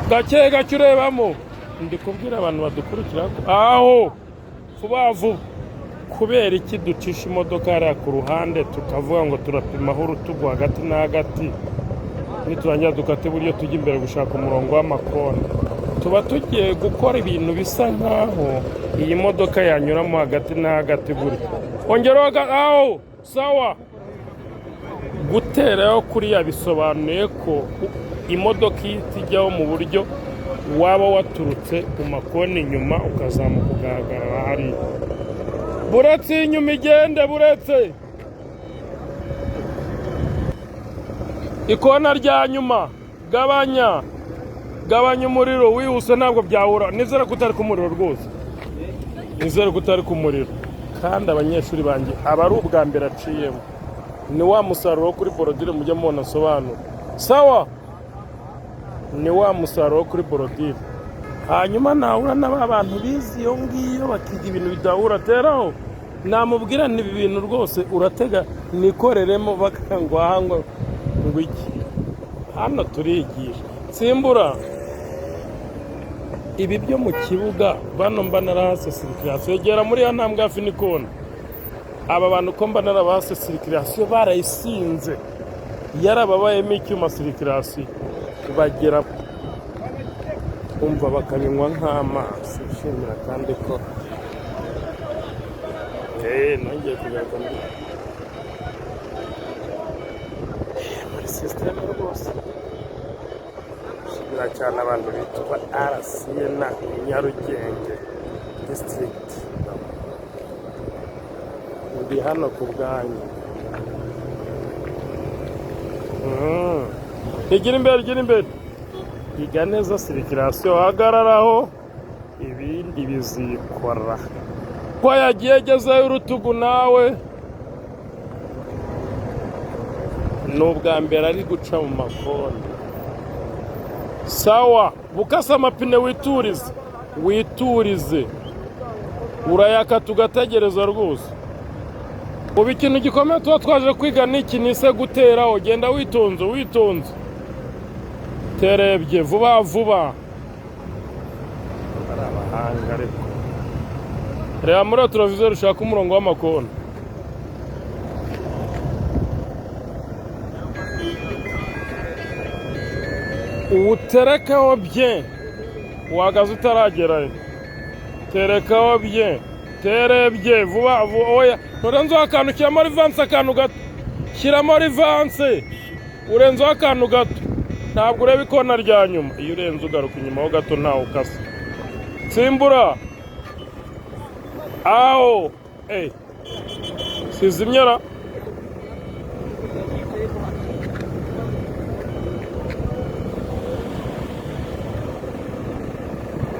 Gake gake urebamo. Ndi kubwira abantu badukurikira ko aho vuba vuba. Kubera iki ducisha imodoka hariya ku ruhande, tukavuga ngo turapimaho urutugu hagati na hagati, niturangira dukate iburyo tujya imbere gushaka umurongo w'amakona? Tuba tugiye gukora ibintu bisa nkaho iyi modoka yanyuramo hagati na hagati gutya. Ongeraho aho, sawa. Guterayo kuriya bisobanuye ko imodoka ihita ijyaho mu buryo waba waturutse mu makoni inyuma, ukazamuka ugahagarara hariya. Buretse inyuma igende, buretse ikona rya nyuma. Gabanya, gabanya umuriro wihuse, ntabwo byahura. Nizere ko utari ku muriro rwose, nizere ko utari ku muriro. Kandi abanyeshuri banjye aba ari ubwa mbere aciyemo. Ni wa musaruro wo kuri bordure mujya mubona asobanura. Sawa, ni wa musaruro wo kuri bordure. Hanyuma nahura n'aba bantu bize iyo ngiyo, bakiga ibintu bidahura, teraho, namubwira nti: "Ibi bintu rwose uratega nikoreremo," bakangwaha ngo iki? Hano turigisha. Simbura ibi byo mu kibuga. Bano mba narahase circulation. Gera muri ya ntambwe hafi n'ikona. Aba bantu ko mba narabahase circulation, barayisinze, yarababayemo icyuma circulation, bagera umva bakabinywa nk'amazi. Nshimira kandi ko nongeye kugaruka muri système rwose. Nshimira cyane abantu bitwa RCN Nyarugenge District. Ndi hano ku bwanyu. Igira imbere, igira imbere, iga neza circulation, hagararaho, ibindi bizikora. Ko yagiye agezeyo urutugu nawe, ni ubwa mbere ari guca mu makoni. Sawa, bukase amapine, witurize, witurize. Urayakata ugategereza rwose. Ubu ikintu gikomeye tuba twaje kwiga ni iki? Ni se guteraho. Genda witonze, witonze, terebye vuba vuba. Ari abahanga, ariko reba muri rétroviseur ushaka umurongo w'amakona. Uwuterekaho bye, uhagaze utaragerayo. Terekaho bye, terebye vuba vuba. Oya, nturenzeho akantu. Shyiramo reverse akantu gato, shyiramo reverse, urenzeho akantu gato. Ntabwo ureba ikona rya nyuma. Iyo urenze ugaruka inyuma ho gato, ntawe ukasa. Simbura aho. Sizimyara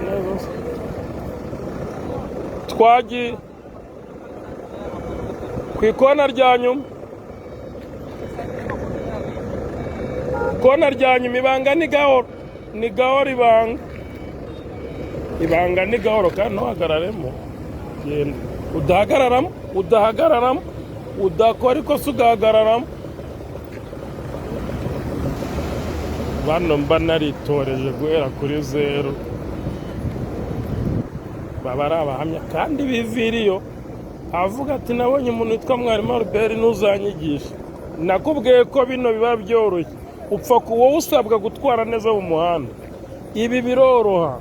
neza. Twagiye ku ikona rya nyuma, ikona rya nyuma. Ibanga ni gahoro, ni gahoro. Ibanga, ibanga ni gahoro. Kandi ntuhagararemo. Genda udahagararamo, udahagararamo, udakora ikosa ugahagararamo. Bano mba naritoreje guhera kuri zero, baba ari abahamya. Kandi biviriyo avuga ati: "Nabonye umuntu witwa mwarimu Albert, ntuzanyigisha." Nakubwiye ko bino biba byoroshye, upfa ku wowe usabwa gutwara neza mu muhanda. Ibi biroroha.